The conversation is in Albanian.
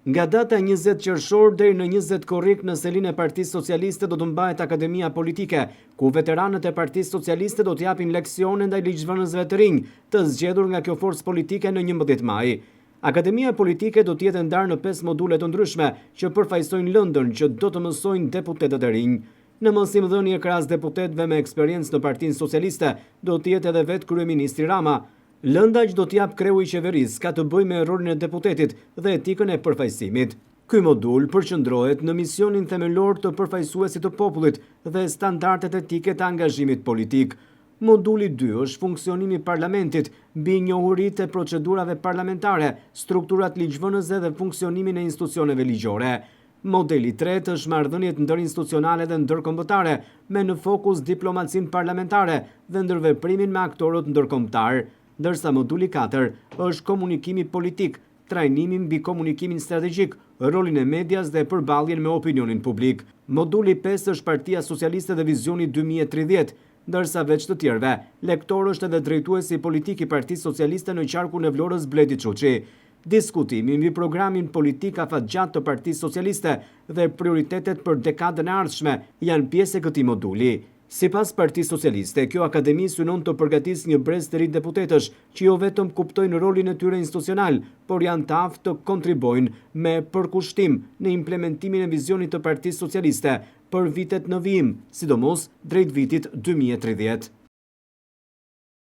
Nga data 20 qershor deri në 20 korrik në selinë e Partisë Socialiste do të mbahet Akademia Politike, ku veteranët e Partisë Socialiste do të japin leksione ndaj ligjvënësve të rinj, të zgjedhur nga kjo forcë politike në 11 maj. Akademia Politike do të jetë e ndarë në 5 module të ndryshme që përfaqësojnë lëndën që do të mësojnë deputetët e rinj. Në mësimdhënie krahas deputetëve me eksperiencë në Partinë Socialiste, do të jetë edhe vetë kryeministri Rama. Lënda që do të japë kreu i qeverisë ka të bëjë me rolin e deputetit dhe etikën e përfaqësimit. Ky modul përqendrohet në misionin themelor të përfaqësuesit të popullit dhe standardet etike të angazhimit politik. Moduli 2 është funksionimi i parlamentit, mbi njohuritë e procedurave parlamentare, strukturat ligjvënëse dhe funksionimin e institucioneve ligjore. Modeli i tretë është marrëdhëniet ndërinstitucionale dhe ndërkombëtare, me në fokus diplomacinë parlamentare dhe ndërveprimin me aktorët ndërkombëtar. Ndërsa moduli 4 është komunikimi politik, trajnimi mbi komunikimin strategjik, rolin e medias dhe përballjen me opinionin publik. Moduli 5 është Partia Socialiste dhe Vizioni 2030, ndërsa veç të tjerëve, lektor është edhe drejtuesi politik i Partisë Socialiste në qarkun e Vlorës Bledi Çuçi. Diskutimi mbi programin politik afatgjatë të Partisë Socialiste dhe prioritetet për dekadën e ardhshme janë pjesë e këtij moduli. Sipas Partisë Socialiste, kjo akademi synon të përgatisë një brez të ri deputetësh që jo vetëm kuptojnë rolin e tyre institucional, por janë të aftë të kontribuojnë me përkushtim në implementimin e vizionit të Partisë Socialiste për vitet në vijim, sidomos drejt vitit 2030.